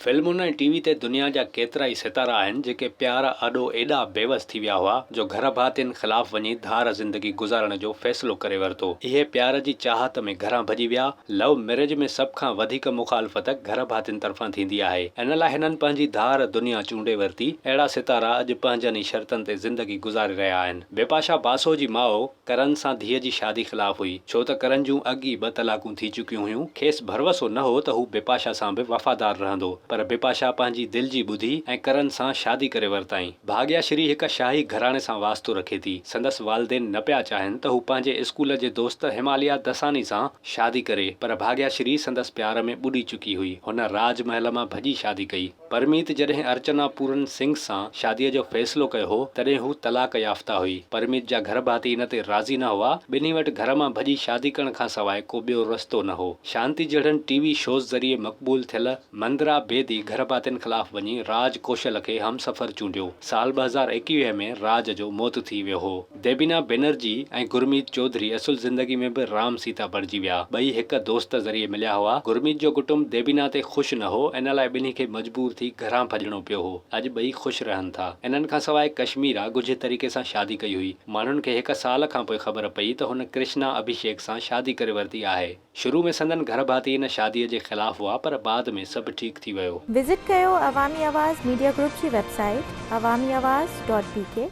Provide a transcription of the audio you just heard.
فلمن ۽ ٽي وي تي دنيا جا ڪيترائي ستارا آهن جيڪي پيار آڏو ايڏا بيوس ٿي ويا هئا جو گهر ڀاتين خلاف وڃي ڌار زندگي گذارڻ جو فيصلو ڪري ورتو. اهي پيار جي چاهت ۾ گهران ڀڄي ويا. لو ميرج ۾ سڀ کان وڌيڪ مخالفت گهر ڀاتين طرفان ٿيندي آهي. ان لاء هنن پنهنجي ڌار دنيا چونڊي ورتي. اهڙا ستارا اڄ پنهنجن ئي شرطن تي زندگي گذاري رهيا آهن. بپاشا باسو جي ماء ڪرن سان ڌيء جي شادي خلاف هئي، ڇو ته ڪرن جون اڳ ئي ٻه طلاقون ٿي چڪيون هيون. کيس ڀروسو نه هو ته هو بپاشا سان به وفادار رهندو، پر بپاشا پنهنجي دل جي ٻڌي ۽ ڪرن سان شادي ڪري ورتائين. ڀاڳيا شري هڪ شاهي گهراڻي سان واسطو رکي ٿي. سندس والدين نه پيا چاهين ته هو پنهنجي اسڪول جي دوست هماليا دساني سان شادي ڪري، پر ڀاڳيا شري سندس پيار ۾ ٻڏي چڪي هئي. هن راج محل مان ڀڄي شادي ڪئي. پرميت جڏهن ارچنا پورن سنگهه سان شاديء جو فيصلو ڪيو هو، تڏهن هو طلاق يافته هئي. پرميت جا گهر ڀاتي ان تي راضي نه هئا. ٻنهي وٽ گهر مان ڀڄي شادي ڪرڻ کان سواء ڪو ٻيو رستو نه هو. شانتي جهڙن ٽي وي شوز ذريعي مقبول ٿيل مندرا بيدي گهر ڀاتين خلاف وڃي راج ڪوشل کي همسفر چونڊيو. سال 2021 ۾ راج جو موت ٿي ويو هو. ديبينا بينرجي ۽ گرميت چوڌري اصل زندگي ۾ به رام سيتا بڻجي ويا. ٻئي هڪ دوست ذريعي مليا هئا. گرميت جو ڪٽنب ديبينا تي خوش نه هو، ان لاء ٻنهي کي مجبور ٿي گهران ڀڄڻو پيو هو. اڄ ٻئي خوش رهن ٿا. انهن کان سواء ڪشميرا ڳجهي طريقي سان شادي ڪئي هئي. ماڻهن کي هڪ سال کان پوء خبر پئي ته هن ڪرشنا اڀيشيڪ سان شادي ڪري ورتي آهي. شروع ۾ سندن گهر ڀاتي ان شاديء جي خلاف هئا پر بعد ۾ سڀ ٺيڪ ٿي ويو. وزٽ ڪيو عوامي آواز ميڊيا گروپ جي website Awami Awaz dot B K.